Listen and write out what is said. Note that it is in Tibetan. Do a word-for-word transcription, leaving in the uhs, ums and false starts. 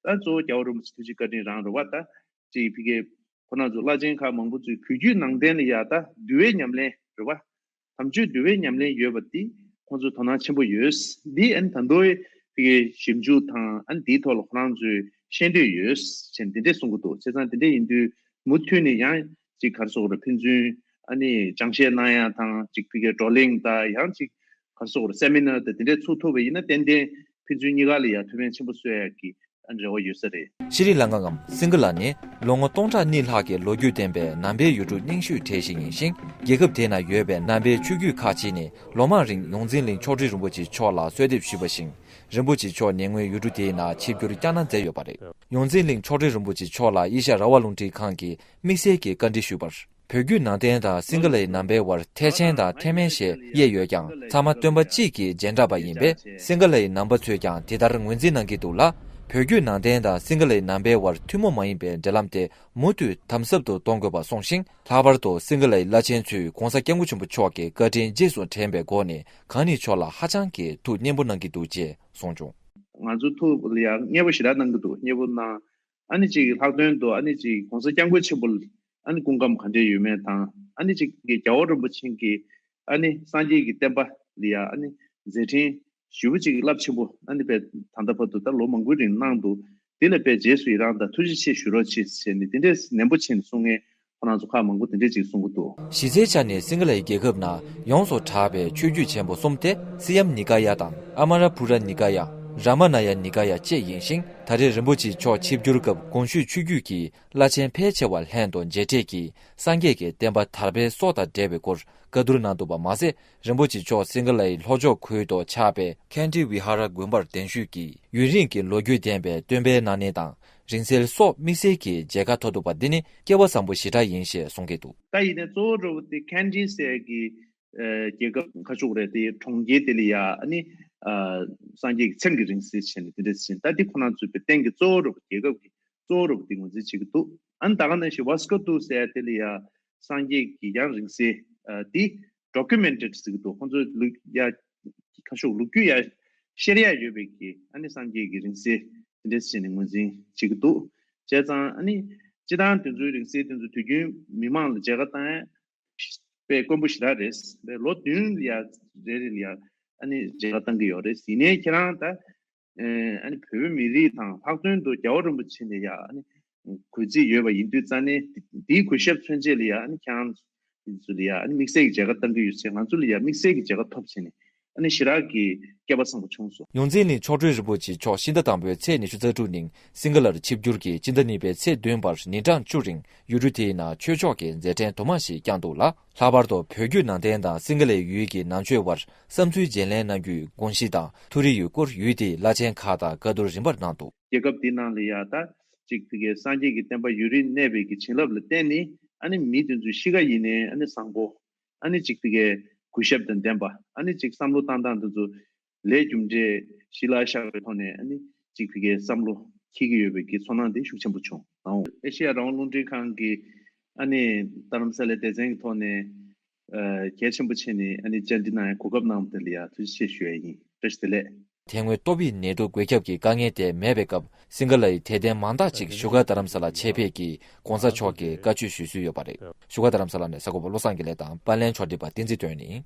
ད་གཙོ་བོ་རྒྱལ་བ་རིན་པོ་ཆེ་ཐུགས་རྗེ་བཀའ་དྲིན་རང་རེད་བ། ད་ཅིག་ཕ་གི་ཁོ་རང་ཚོ་བླ་ཆེན་ཁག་མང་པོ་ཚོས་གུས་བརྒྱུད་ནང་བསྟན་ལ་ཡ་ད་འདུལ་བའི་ཉམས་ལེན་རེད་བ། དམ་ཆོས་འདུལ་བའི་ཉམས་ལེན་ཡོད་པ་འདི་ཁོང་ཚོས་དོ་སྣང་ཆེན་པོ་ཡོད། འདི་ཨ་ནི་ད་དུང་ཕ་གི་ཞིབ་འཇུག་དང་ཨ་ནི་འདིའི་ཐོག་ལ་ཁོ་རང་ཚོས་ཤེས་འདོད་ཡོད་ཅེས་འདི་འདྲས་གསུང་གི་འདུག་བྱས་ཙང་འདི་འདྲས་ཡིན་དུས་མུ་མཐུད་ནས་ཡང་ཅིག་ག་རེ་ཟེར་དགོས་རེད། ཕན་ཚུན་ཨ་ནི་སྦྱང་བཤད་གནང་ཡ་དང་ཅིག་ཕ་གི་བགྲོ་གླེང་དང་ཡང་ཅིག་ག་རེ་ཟེར་དགོས་རེད། སེ་མི་ནར་དང་འདི་འདྲས་ཚུགས་ཐུབ་པ་ཡིན་ན་ཏན་ཏན་ཕན་ཚུན་གཉིས་ཀ་ལ་ཡ་ཐུགས་ཕན་ཆེན་པོ་གསོས་ཡ་གི་རེ་བ་ཡོད་ས་རེད། ཤྲི་ལང་ཀའམ་སིང་ག་ལ་ནི་ལོ་ངོ་སྟོང་ཕྲག་གཉིས་ལྷག་གི་ལོ་རྒྱུས་ལྡན་པའི་ནང་པའི་ཡུལ་གྲུ་རྙིང་ཤོས་གྲས་ཤིག་ཡིན་ཞིང་། རྒྱལ་ཁབ་དེ་ན་ཡོད་པའི་ནང་པའི་ཆོས་བརྒྱུད་ཁག་ཅིག་ནི་ལོ་མང་རིང་ཡོངས་འཛིན་གླིང་མཆོག་སྤྲུལ་རིན་པོ་ཆེ་མཆོག་ལ་གསོལ་འདེབས་ཞུས་པ་བཞིན། རིན་པོ་ཆེ་མཆོག་ཉེ་སྔོན་ཡུལ་གྲུ་དེའི་ནང་ཆིབས་བསྒྱུར་བསྐྱངས་གནང་མཛད་ཡོད་པ་རེད། ཡོངས་འཛིན་གླིང་མཆོག་སྤྲུལ་རིན་པོ་ཆེ་མཆོག་ལ་ཨེ་ཤ་ཡ་རང་དབང་རླུང་འཕྲིན་ཁང་གིས་དམིགས་བསལ་གྱི་བཀའ་འདྲི་ཞུས་པར། བོད་བརྒྱུད་ནང་བསྟན་དང་སིང་ག་ལའི་ནང་པའི་དབར་ཐེག་ཆེན་དང་ཐེག་དམན་ཞེས་དབྱེ་ཡོད་ཀྱང་། ཚང་མ་སྟོན་པ་གཅིག་གི་རྗེས་འབྲང་པ་ཡིན་པས། སིང་ག་ལའི་ནང་པ་ཚོས་ཀྱང་དེ་ལྟར་ངོས་འཛིན་གནང་གི་འདུག་ལ། བོད་བརྒྱུད་ནང་བསྟན་དང་སིང་ག་ལའི་ནང་པའི་དབར་ཐུན་མོང་མ་ཡིན་པའི་འབྲེལ་ལམ་དེ་མུ་མཐུད་དམ་ཟབ་ཏུ་གཏོང་དགོས་པ་གསུངས་ཤིང་། ལྷག་པར་དུ་སིང་ག་ལའི་བླ་ཆེན་ཚོས་༸གོང་ས་༸སྐྱབས་མགོན་ཆེན་པོ་མཆོག་གི་བཀའ་དྲིན་རྗེས་སུ་དྲན་པའི་སྒོ་ནས་གང་ཉིད་མཆོག་ལ་ཧ་ཅང་གི་ཐུགས་མཉེས་པོ་གནང་གི་འདུག་ཅེས་གསུངས་བྱུང་། ང་ཚོ་ཐུགས་ལ་ཡང་མཉེས་པོ་ཞེ་དྲག་གནང་གི་འདུག་མཉེས་པོ་གནང་། ཨ་ནི་ཅིག་ལྷག་དོན་དུ་ཨ་ནི་ཅིག་༸གོང་ས་༸སྐྱབས་མགོན་ཆེན་པོ་ལ་ཨ་ནི་སྐུ་ཁམས་ག་འདྲས་ཡོད་མེད་དང་། ཨ་ནི་ཅིག་རྒྱལ་བ་རིན་པོ་ཆེ་གིས་ཨ་ནི་སངས་རྒྱས་ཀྱི་བསྟན་པ་ལ་ཡ་ཨ་ནི་མཛད་འཕྲིན་ཞེ་པོ་ཅིག་རླབས་ཆེན་པོ་ཨ་ནི་དཔེ་ད་ལྟ་བར་དུ་ད་ལོ་མང་པོའི་རིང་གནང་འདུག་དེ་ལ་དཔེ་རྗེས་སུ་ཡི་རང་དང་ཐུགས་རྗེ་ཆེ་ཞུ་རོགས་བྱེད་ཟེར་ནས་དེ་འདྲས་ནན་པོ་བྱས་ནས་གསུང་མཁན་ཁོ་རང་ཚོ་ཁག་མང་པོ་དེ་འདྲས་ཅིག་གསུང་གི་འདུག་གཞི་རྩའི་ཆ་ནས་སིང་ག་ལའི་རྒྱལ་ཁབ་ནང་ཡོངས་སུ་གྲགས་པའི་ཆོས་བརྒྱུད་ཆེན་པོ་གསུམ་སྟེ། སི་ཡམ་ནི་ཀ་ཡ་དང་ཨ་མ་ར་པུ་ར་ནི་ཀ་ཡ། ར་མ་ན་ཡ་ནི་ཀ་ཡ་བཅས་ཡིན་ཞིང་། ད་རེས་རིན་པོ་ཆེ་མཆོག་ཆིབས་བསྒྱུར་སྐབས་གོང་ཞུས་ཆོས་བརྒྱུད་ཀྱི་བླ་ཆེན་ཕལ་ཆེ་བ་ལྷན་དུ་མཇལ་འཕྲད་ཀྱིས་སངས་རྒྱས་ཀྱི་བསྟན་པ་དར་སྤེལ་སོགས་དང་འབྲེལ་བའི་སྐོར་བཀའ་བསྡུར་གནང་འདུག་པ་མ་ཟད། རིན་པོ་ཆེ་མཆོག་སིང་ག་ལའི་ལྷོ་ཕྱོགས་ཁུལ་དུ་ཆགས་པའི་ཁན་ཏི་ཝི་ཧ་ར་དགོན་པར་གདན་ཞུས་ཀྱིས་ཡུན་རིང་གི་ལོ་རྒྱུས་ལྡན་པའི་སྟོན་པའི་སྣང་བརྙན་དང་། རིང་བསྲེལ་སོགས་དམིགས་བསལ་གྱི་མཇལ་ཁ་ཐོབ་འདུག་པ་འདི་ནི་སྐལ་བ་བཟང་པོ་ཞེ་དྲག་ཡིན་ཞེས་གསུང་གི་འདུག་ད་ཡིན་ནའི་གཙོ་བོ་འགྲོ་བ་དེ་ཁན་ཏི་ཟེར་གྱི་ཨ་རྒྱལ་ཁབ་ཁ་ཕྱོགས་རེད་དེ། གྲོང་ཁྱེར་དེ་ལ་ཡ་ཨ་ནི་ཨ་སངས་རྒྱས་ཀྱི་ཚེམས་ཀྱི་རིང་བསྲེལ་བྱས་ནས་དེ་འདྲ་ཟེར་ད་དེ་ཁོ་རང་ཚོའི་བསྟན་གྱི་གཙོ་བོ་འགྲོ་བ་རྒྱལ་ཁབ་ཀྱི་གཙོ་བོ་འགྲོ་བ་དེ་ངོས་འཛིན་བྱེད་ཀྱི་འདུག་ཨ་ནི་ད་ག་ནང་བཞིན་ཝ་སི་ཀ་ཏུ་ཟེར་དེ་ལ་ཡ་སངས་རྒྱས་ཀྱི་ཡང་རིང་བསྲེལ་ཨ་དེ་ཌོ་ཀུ་མེན་ཊེཌ་ཟེར་གྱི་འདུག་ཁོང་ཚོའི་ལུགས་ཡ་ཁ་ཕྱོགས་ལོ་རྒྱུས་ཡ་ཤེས་ཡ་ཡོད་པའི་གི་ཨ་ནི་སངས་རྒྱས་ཀྱི་རིང་བསྲེལ་དེ་འདྲ་བྱས་ནས་ངོས་འཛིན་བྱེད་ཀྱི་འདུག་བྱས་ཙང་ཨ་ནི་སྤྱི་བཏང་དེ་ཚོའི་རིང་བསྲེལ་དེ་ཚོ་དུས་རྒྱུན་མི་མང་ལ་མཇལ་ཁ་བཏང་ཡ་དཔེ་དཀོན་པོ་ཞེ་དྲག་རེད། དཔེ་ལོ་བདུན་ལ་ཡ་རེ་རེ་ལ་ཡ་ཨ་ནི་མཇལ་ཁ་བཏང་གི་ཡོད་རེད། ཡིན་ནའི་ཁྱེད་རང་ད་ཨ་ནི་བོད་མི་རིགས་དང་ལྷག་དོན་དུ་རྒྱལ་བ་རིན་པོ་ཆེ་ནས་ཡ་ཨ་ནི་གུས་བརྩི་ཡོད་པ་ཡིན་དུས་ཙང་ནས་དེའི་གུས་ཞབས་མཚོན་བྱེད་ལ་ཡ་ཨ་ནི་ཁྱེད་རང་ཚོ་ལ་ཡ་ཨ་ནི་དམིགས་བསལ་གྱི་མཇལ་ཁ་བཏང་གི་ཡོད་ཚེ་ང་ཚོ་ལ་ཡ་དམིགས་བསལ་གྱི་མཇལ་ཁ་ཐོབ་བྱས་ནས་ཨ་ནི་ཞེ་དྲག་གི་སྐལ་པ་བཟང་པོ་བྱུང་སོང་། ཡོངས་འཛིན་གླིང་མཆོག་སྤྲུལ་རིན་པོ་ཆེ་མཆོག་ཕྱི་ཟླ་དང་པོའི་ཚེས་ཉི་ཤུ་རྩ་དྲུག་ཉིན་སིང་ག་ལར་ཆིབས་བསྒྱུར་གྱིས་སྤྱི་ཟླ་གཉིས་པའི་ཚེས་བདུན་བར་ཉིན་གྲངས་བཅུ་རིང་ཡུལ་གྲུ་དེའི་ནང་ཆོས་ཕྱོགས་ཀྱི་མཛད་འཕྲིན་དུ་མ་ཞིག་བསྐྱངས་འདུག་ལ། ལྷག་པར་དུ་བོད་བརྒྱུད་ནང་བསྟན་དང་སིང་ག་ལའི་ཡུལ་གྱི་ནང་ཆོས་དབར་བསམ་ཚུལ་བརྗེ་ལེན་གནང་རྒྱུའི་དགོངས་གཞི་དང་ཐུགས་རེ་ཡོད་སྐོར་ཡུལ་དེའི་བླ་ཆེན་ཁག་དང་བཀའ་བསྡུར་རིམ་པར་གནང་འདུག་རྒྱལ་ཁབ་འདི་ནང་ལ་ཡ་ད་ཅིག་ཕ་གིའི་སངས་རྒྱས་ཀྱི་བསྟན་པ་ཡུན་རིང་གནས་པའི་གི་བྱིན་རླབས་ལ་བརྟེན་ནས་ཨ་ནི་མི་དེ་ཚོའི་གཤིས་ཀ་ཡིན་ནའི་ཨ་ནི་བཟང་པོ། ཨ་ནི་ཅིག་ཕ་གིའི་གུས་ཞབས་དང་ལྡན་པ། ཨ་ནི་ཅིག་བསམ་བློ་བཏང་སྟངས་དེ་ཚོ་ལས་རྒྱུ་འབྲས་གཞི་ལ་བཞག་པའི་ཐོག་ནས་ཨ་ནི་ཅིག་ཕ་གིའི་བསམ་བློ་འཁྱེར་གྱི་ཡོད་པའི་གི་ཚོར་སྣང་དེ་ཤུགས་ཆེན་པོ་བྱུང་། ཨེ་ཤེ་ཡ་རང་དབང་རླུང་འཕྲིན་ཁང་གི་ཨ་ནི་རྡ་རམ་ས་ལའི་སྡེ་ཚན་གྱི་ཐོག་ནས་ཨ་གལ་ཆེན་པོ་བྱས་ནས་ཨ་ནི་བཅར་འདྲི་གནང་ཡ་གོ་སྐབས་གནང་བ་དེ་ལ་ཡ་ཐུགས་རྗེ་ཆེ་ཞུ་ཡ་ཡིན། བཀྲ་ཤིས་བདེ་ལེགས། དེ་སྔོན་ཏོག་དབྱིབས་ནད་དུག་འགོས་ཁྱབ་ཀྱི་དཀའ་ངལ་དེ་མེད་པའི་སྐབས་སིང་ག་ལའི་དད་ལྡན་མང་དག་ཅིག་བཞུགས་སྒར་རྡ་རམ་ས་ལ་ཆེད་ཕེབས་ཀྱིས་༸གོང་ས་མཆོག་གི་བཀའ་ཆོས་ཞུ་སྲོལ་ཡོད་པ་རེད། བཞུགས་སྒར་རྡ་རམ་ས་ལ་ནས་གསར་འགོད་པ་བློ་བཟང་དགེ་ལེགས་དང་པར་ལེན་ཕྱོགས་སྒྲིག་པ་བསྟན་འཛིན་དོན་ནི།